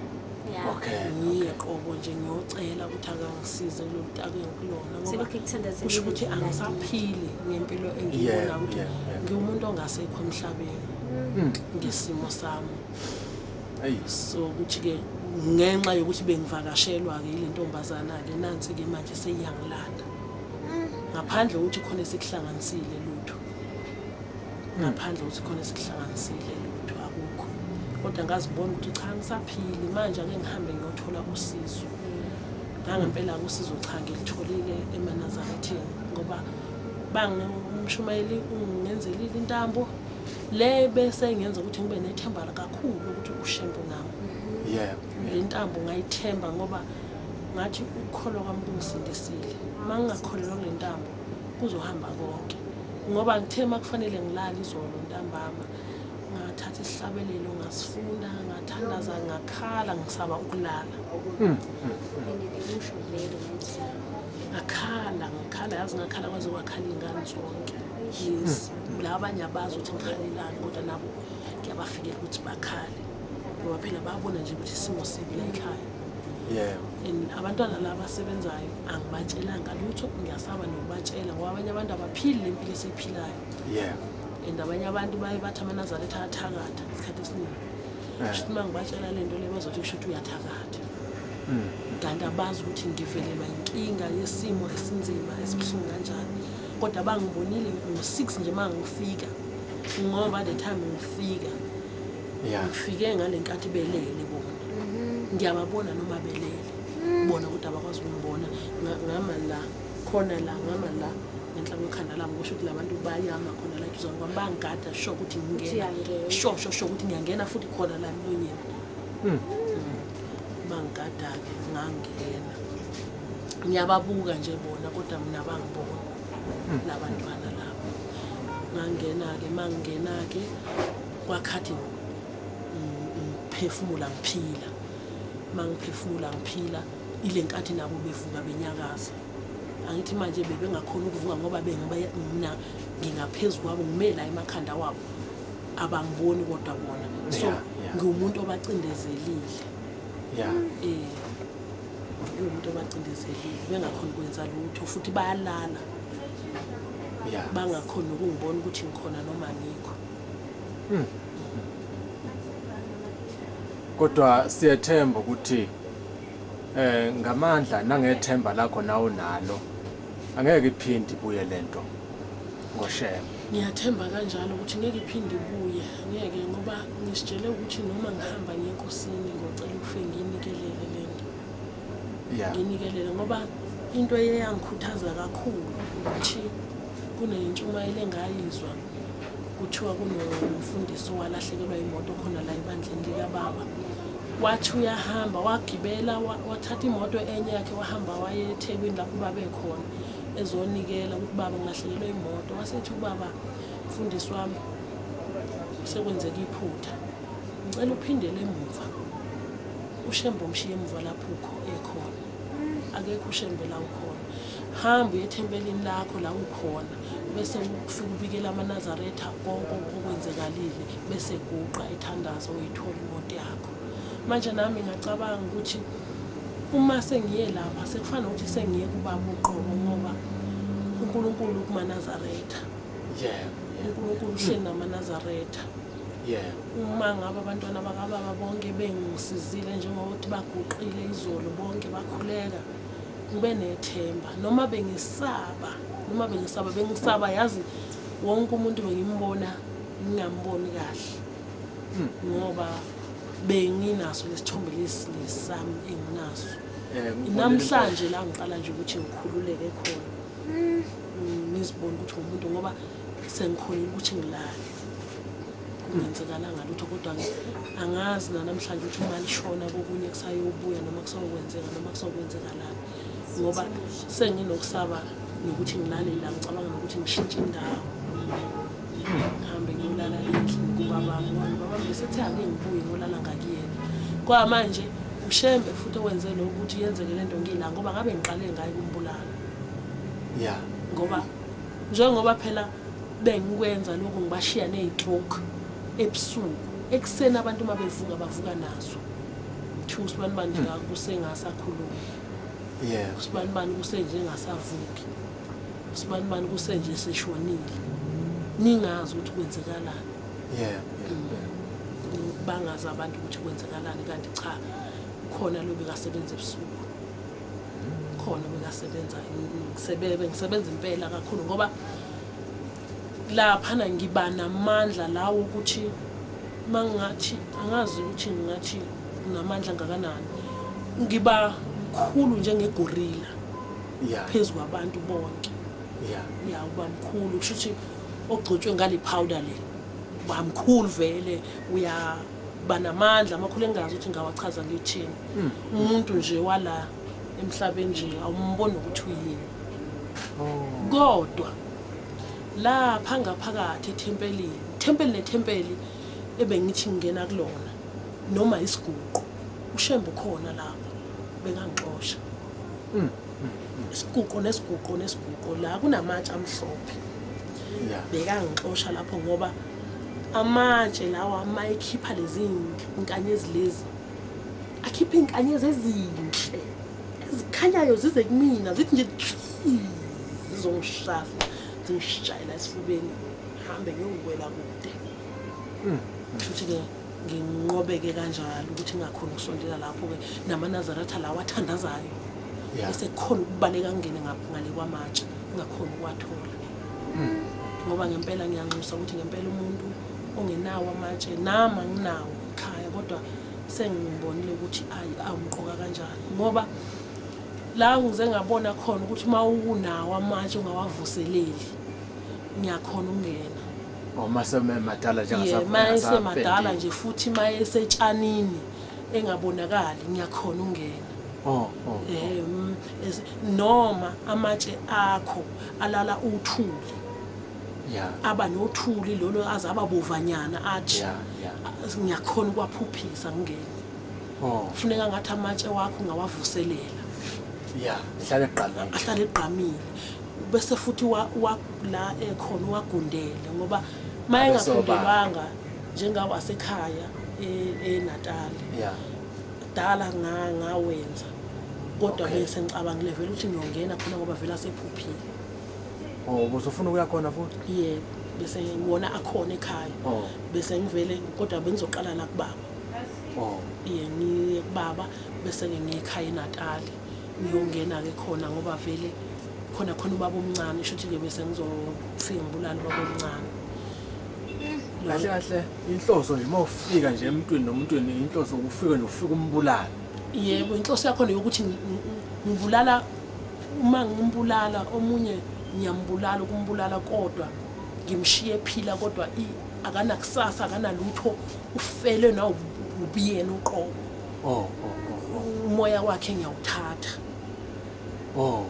Ngiye qobo nje ngiyocela ukuthi akangisize kulolu taku engikulona, ngoba Selokhu ekuthandazeliwe kusho ukuthi nje. angisaphili ngempilo engiyibona ukuthi ngiwumuntu ongasekho emhlabeni ngesimo sami. So ukuthi-ke ngenxa yokuthi bengivakashelwa-ke yile ntombazana-ke nansi-ke manje seyiyangilanda. Ngaphandle kokuthi khona esikuhlanganisile lutho. Ngaphandle kokuthi khona esikuhlanganisile lutho akukho. Kodwa ngazibona ukuthi cha ngisaphili manje, ake ngihambe ngiyothola usizo. Nangempela usizo cha ngilitholile emaNazaretheni, ngoba umshumayeli ungenzelile intambo le bese ngenza ukuthi ngibe nethemba kakhulu ukuthi uShembe nami. Le ntambo ngayithemba ngoba ngathi ukukholwa kwami kungisindisile. Uma ngingakholelwa kule ntambo kuzohamba konke, ngoba ngithe uma kufanele ngilale izolo ntambama ngathatha isihlabelelo ngasifunda, ngathandaza, ngakhala ngisaba ukulala. Ngakhala, ngakhala, yazi ngakhala kwaze kwakhala iy'ngane zonke. Yes. La abanye abazi ukuthi ngikhalelani, kodwa nabo kuyabafikela ukuthi bakhale, ngoba phela bayabona nje ukuthi isimo sibi la ekhaya. And abantwana laba abasebenzayo angibatshelanga lutho, ngiyasaba nokubatshela ngoba abanye abantu abaphili le mpilo esiyiphilayo. And abanye abantu baye bathi amaNazaretha ayathakatha isikhathi esiningi. Kusho ukuthi uma ngibatshela le nto le bazothi kusho ukuthi uyathakatha. Kanti abazi ukuthi ngivelelwa inkinga yesimo esinzima esibuhlungu kanjani. Kodwa bangibonile ngo-6 nje uma ngifika, ngoba the time ngifika, ngifike ngale nkathi belele bona. Ngiyababona noma belele. Bona kodwa abakwazi ukungibona. Ngama la, khona la, ngama la ngenhla kwekhanda labo, kusho ukuthi labantu bayama khona la eduzane kwami, bangigada sure ukuthi ngingena. Uyangena. Sure, sure, sure ukuthi ngiyangena futhi khona la emlonyeni. Bangigada-ke ngangena. Ngiyababuka nje bona kodwa mina bangibona labantwana labo. Ngangena-ke, mangingena-ke kwakhathi ngiphefumula ngiphila. Mangiphefumula ngiphila ile nkathi nabo bevuka benyakaza. Angithi manje bebengakhona ukuvuka ngoba mina ngingaphezu kwabo, ngime la emakhanda wabo. Abangiboni kodwa bona. So ngiwumuntu obacindezelile. Ngiwumuntu obacindezelile, bengakhoni ukwenza lutho futhi bayalala. Bangakhoni ukungibona ukuthi ngikhona noma angikho. Kodwa siyethemba ukuthi ngamandla nangethemba lakho nawo nalo angeke iphinde ibuye lento ngoShembe. Ngiyathemba kanjalo ukuthi ngeke iphinde ibuye, ngeke, ngoba ngisitshele ukuthi noma ngihamba ngiye enkosini ngocela ukufe nginikelele lento. Nginikelele ngoba into eyangikhuthaza kakhulu ukuthi kunentshumayelo engayizwa kuthiwa Kuthiwa kunomfundisi owalahlekelwa imoto khona la ebandleni likababa. Wathi uyahamba wagibela wathatha imoto enye yakhe wahamba waye eThekwini lapho ubaba ekhona ezonikela ukuthi baba ngilahlekelwe imoto. Wasethi ubaba mfundisi wami sekwenzeka iphutha. Ngicela uphindele emuva. UShembe umshiye emuva lapho ukho ekhona. Akekho uShembe la ukhona. Hamba uye ethempelini lakho la ukhona bese ufika ubikela amaNazaretha konke okwenzekalile bese guqa ethandaza uyithola imoto yakho. Manje nami ngacabanga ukuthi uma sengiye lapha sekufana nokuthi sengiye kubaba uqobo ngoba uNkulunkulu kumaNazaretha. Yebo. uNkulunkulu uhleli namaNazaretha. Yebo. Uma ngabe abantwana bakababa bonke bengisizile njengokuthi baguqile izolo bonke bakhuleka ngibe nethemba noma bengisaba noma bengisaba bengisaba yazi wonke umuntu bengimbona ngingamboni kahle ngoba benginaso lesithombe lesi lesami enginaso Eh, namhlanje la ngiqala nje ukuthi ngikhululeke khona ngizibone ukuthi umuntu ngoba sengikhonile ukuthi ngilale kungenzekalanga lutho kodwa-ke angazi nanamhlanje ukuthi uma lishona kokunye kusayobuya noma kusayokwenzeka noma kusayokwenzekalani ngoba senginokusaba nokuthi ngilale la ngicabanga nokuthi ngishintshe indawo ngihambe ngiyolala endlini kubabami ngoba ubabami besethe ake ngibuye ngiyolala ngakuyena kwa manje uShembe futhi owenze lokhu ukuthi yenzeke lento ngila ngoba ngabe ngiqale ngayo kumbulala Yeah. ngoba njengoba phela bengikwenza lokhu ngibashiya ney'troke ebusuku ekuseni abantu uma bevuka bavuka nazo kuthiwa usibani bani nje kusengasakhulumi Yeah. usibani bani kusenjengasavuki usibani bani kusenje seshonile ningazi ukuthi kwenzekalani Yeah. Yeah. yeah. bangazi abantu ukuthi kwenzekalani kanti cha ukhona lo bekasebenza ebusuku khona bekasebenza ngisebebe ngisebenza impela kakhulu ngoba laphana ngiba namandla lawo ukuthi mangathi angazi ukuthi ngingathi namandla ngakanani ngiba mkhulu njengegorilla Yeah. phezu kwabantu bonke Yeah. ya uba mkhulu kusho ukuthi ogcotshwe ngale powder le uba mkhulu vele uyaba namandla amakhulu engazi ukuthi ngawachaza ngithini umuntu nje wala emhlabeni nje awumboni ukuthi uyini Oh. kodwa lapha ngaphakathi ethempelini ithempeli nethempeli ebengithi ngingena kulona noma isiguqo uShembe ukhona lapho bengangixosha isiguqo nesiguqo nesiguqo la kunamatshe amhlophe Yeah. bekangixosha lapho ngoba amatshe lawa ama ekhipha lezi nkanyezi lezi akhipha inkanyezi ezinhle ezikhanyayo zize kumina zithi nje tsi, zizongishafa zingishayela esifubeni hambe ngiyokuwela kude kusho ke nginqobeke kanjalo ukuthi ngingakhoni ukusondela lapho-ke namanazaretha lawa athandazayo Yeah. bese kukhona ukubaleka ngingene ngale kwamatshe ngingakhoni ukuwathola ngoba ngempela ngiyanxusa ukuthi ngempela umuntu ongenawo amatshe nami anginawo ekhaya kodwa sengibonile ukuthi ayi awumqoka kanjani ngoba la ngize ngabona khona ukuthi uma unawo amatshe ungawavuseleli ngiyakhona ukungena Oh mase madala ye mayesemadala nje futhi mayesetshanini engabonakali ngiyakhona ukungena Oh oh. Noma amatshe akho alala uthuli Yeah. aba nothuli lolo aze ababovanyana athi Yeah, yeah. ngiyakhona ukwaphuphisa ngingene Oh. kufuneka ngathi amatshe wakho ungawavuselela Yeah. Ihlale eqaleni. ahlale egqamile bese futhi la ekhona uwagundele ngoba uma Abe sobala. engagundelwanga njengawasekhaya eNatal Yeah. kudala ngawenza kodwa Okay. bese ngicabangile vele ukuthi ngiyongena khona ngoba vele asephuphile Oh ubusufuna ukuya khona futhi? yebo bese ngibona akhona ekhaya Oh. bese ngivele kodwa bengizoqala la kubaba Oh. iye ngiye kubaba bese-ke ngiye ekhaya eNatali ngiyongena-ke khona ngoba vele khona khona ubaba omncane sho ukuthi-ke bese ngizofika ngibulale ubaba omncane Kahle kahle inhloso nje mawufika nje emntwini nomuntwini inhloso ukufika nje ufika umbulala. Yebo, inhloso yakhona yokuthi ngibulala uma ngimbulala omunye ngiyambulala ukumbulala kodwa Ngimshiye ephila kodwa akanakusasa, akanalutho, ufele na ubiyena uqobo. Oh, oh, oh, oh. Umoya wakhe ngiyawuthatha. Oh, oh.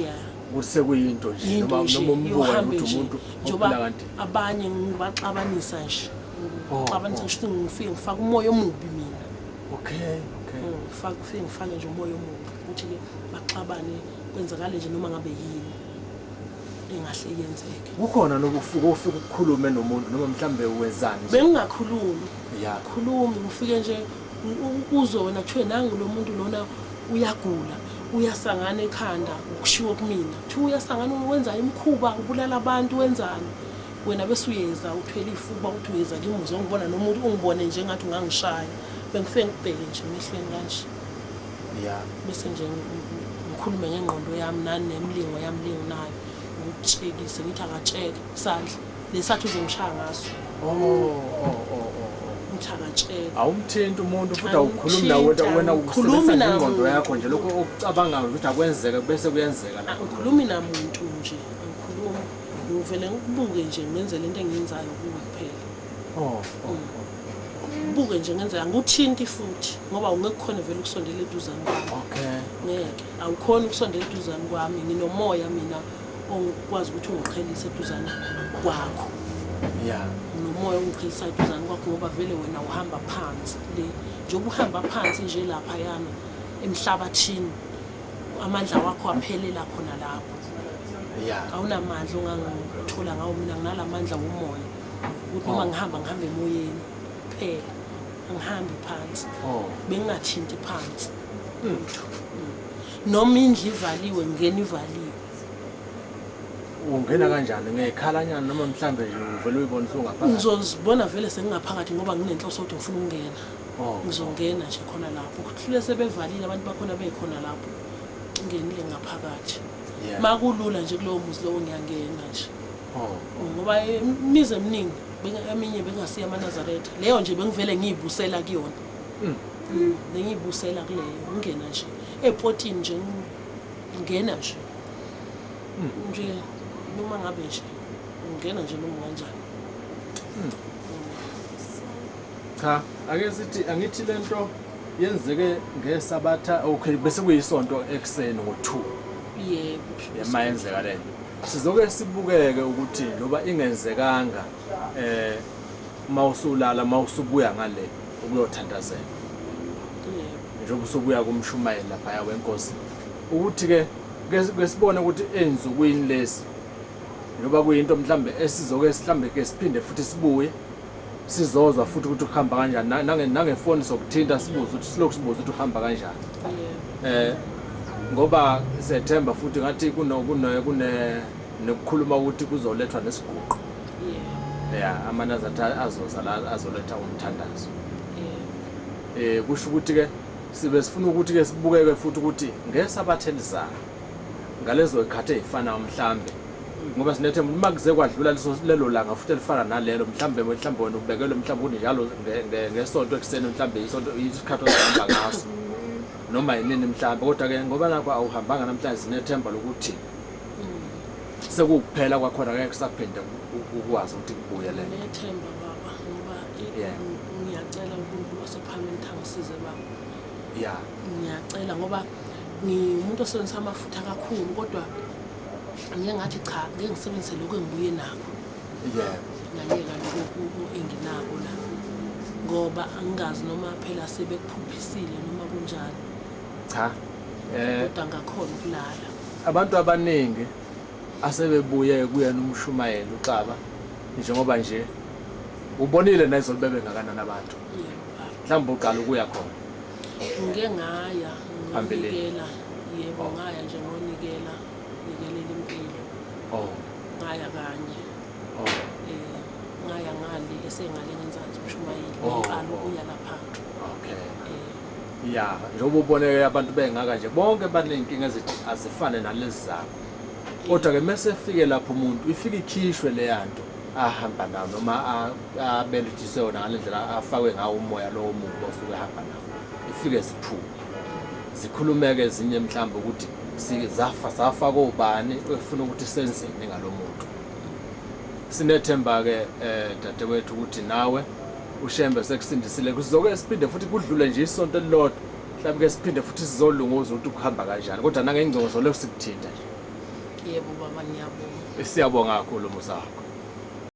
Yeah. Ukuthi sekuyinto nje Yinto noma nje noma umbuka yohambe ukuthi nje umuntu njengoba ophila kanti. abanye ngibaxabanisa nje. Oh, Ngixabanisa oh. ngisho ukuthi ngifike ngifake umoya omubi mina. Okay, okay. Ngifake ngifike ngifake nje umoya omubi ukuthi ke baxabane kwenzakale nje noma ngabe yini engahle yenzeke. Kukhona nokufika ufike ukukhulume nomuntu noma mhlambe wenzani nje. Bengingakhulumi. Yeah. Khulumi ngifike nje uzwe wena kuthiwe nangu lo muntu lona uyagula uyasangana ekhanda ukushiwo kumina kuthiwa uyasangana wenza imikhuba ubulala abantu wenzani wena bese uyeza uthwele ifuba uthi uyeza kimi uzongibona noma ungibone nje ngathi ungangishaya. Bengifike ngikubheke nje emehlweni kanje. Yeah. Bese nje ngikhulume ngengqondo yami nani nemilingo yami lenginayo ngikutshekise ngithi akatsheke isandla lesathi uzongishaya ngaso. Oh, oh, oh, oh, oh. Ngithi akatsheke. Awumthinti umuntu futhi awukhulumi nawe wena wena Angikhulumi usebenzisa nje ingqondo namuntu. yakho nje lokho okucabangayo ukuthi akwenzeke bese kuyenzeka lapho. Angikhulumi namuntu nje, angikhulumi. Ngivele ngikubuke nje ngenze lento engiyenzayo kuwe kuphela. Oh, oh, oh. Buke nje ngenze angikuthinti futhi ngoba ungeke khona vele ukusondela eduzane kwami. Okay. Ngeke, awukhoni ukusondela eduzane kwami, nginomoya mina ongikwazi ukuthi ungiqhelise eduzane kwakho. Yeah. Nginomoya ongiqhelisa eduzane kwakho ngoba vele wena uhamba phansi le. Njengoba uhamba phansi nje lapha yana emhlabathini amandla wakho aphelela khona lapho. Yeah. Awunamandla ongangithola ngawo mina nginalamandla womoya. Ukuthi noma Oh. ngihamba ngihamba emoyeni kuphela. Angihambi phansi. Oh. Bengingathinti phansi. Lutho. Noma indlu ivaliwe ngingena ivaliwe. Ungena kanjani ngekhalanyana noma mhlambe nje uvele uyibone usungaphakathi? Ngizozibona vele sengingaphakathi ngoba nginenhloso ukuthi ngifuna ukungena. Oh. Ngizongena nje khona lapho. Kuhlule sebevalile abantu bakhona bekhona lapho. Ngingenile ngaphakathi. Yeah. Makulula nje kulowo muzi lowo ngiyangena nje. Oh. Ngoba imizi eminingi eminye bengasiya amaNazaretha. Leyo nje bengivele ngiyibusela kuyona. Bengiyibusela kuleyo ngingena nje epotini nje ngingena nje. Nje noma ngabe nje ngingena nje noma kanjani. Cha, ake sithi angithi lento yenzeke ngeSabatha okay bese kuyisonto ekuseni ngo2. Yebo. Yema yenzeka lento. Sizoke sibukeke ukuthi loba ingenzekanga mawusulala mawusubuya ngale ukuyothandazela. Yebo. Njengoba usubuya kumshumayeli lapha wenkosi. Ukuthi ke kesibone ukuthi enzukwini lesi njengoba kuyinto mhlambe esizoke mhlambe ke siphinde futhi sibuye sizozwa futhi ukuthi kuhamba kanjani nangefoni sokuthinta sibuze ukuthi silokhu sibuze ukuthi uhamba kanjani. Yebo. Ngoba sethemba futhi ngathi kune nokukhuluma ukuthi kuzolethwa nesiguqo. Yebo. Yeah, amaNazaretha azoza la azoletha umthandazo. Yebo. Kusho ukuthi ke sibe sifuna ukuthi ke sibukeke futhi ukuthi ngesabatha elizayo ngalezo zikhathi ezifanayo mhlambe ngoba sinethemba uma kuze kwadlula lelo langa futhi elifana nalelo mhlambe mhlambe wena ubekelwe mhlambe ukuthi njalo ngesonto ekuseni mhlambe isonto isikhathi osihamba ngaso noma yinini mhlambe kodwa ke ngoba nakho awuhambanga namhlanje sinethemba lokuthi sekukuphela kwakhona ngeke kusaphinde ukwazi ukuthi kubuye le. Nginethemba baba ngoba Yeah. ngiyacela uNkulunkulu wasephakameni angisize baba. Yeah. Ngiyacela ngoba ngiwumuntu osebenzisa amafutha kakhulu kodwa ngike ngathi cha ngeke ngisebenzise lokho engibuye nakho. Yeah. Ngayeka lokho enginako la ngoba angingazi noma phela sebekuphuphisile noma kunjani. Cha. Kodwa ngakhona ukulala. Abantu abaningi asebebuye kuyena umshumayeli uXaba njengoba nje ubonile nezolo bebengakanani abantu. Yebo baba. Mhlawumbe uqala ukuya khona. Ngike ngaya Phambilini. ngonikela. Yebo Oh. ngaya nje ngonikela nikelela impilo. Oh. Ngaya kanye. Oh. Ngaya ngale esengale ngenzansi umshumayeli Oh. ngiqala ukuya lapha. Okay. Yeah, njengoba ubone abantu bengaka nje bonke banenkinga ezithi azifane nalezi zakho. Kodwa ke mase efike lapho umuntu ifike ikhishwe leyanto ahamba nayo noma abelethiswe yona ngalendlela afakwe ngawo umoya lowo mubi osuke ehamba nawo. Ifike ziphume. Zikhulumeke ezinye mhlawumbe ukuthi zafa safa kobani efuna ukuthi senzeni ngalomuntu. Sinethemba-ke um dadewethu ukuthi nawe uShembe sekusindisile. Kuzoke siphinde futhi kudlule nje isonto elilodwa mhlawumbe ke siphinde futhi sizolunguza ukuthi kuhamba kanjani, kodwa nangengcozo lokhu sikuthinta nje. Yebo baba, ngiyabonga. Siyabonga kakhulu, Musakho.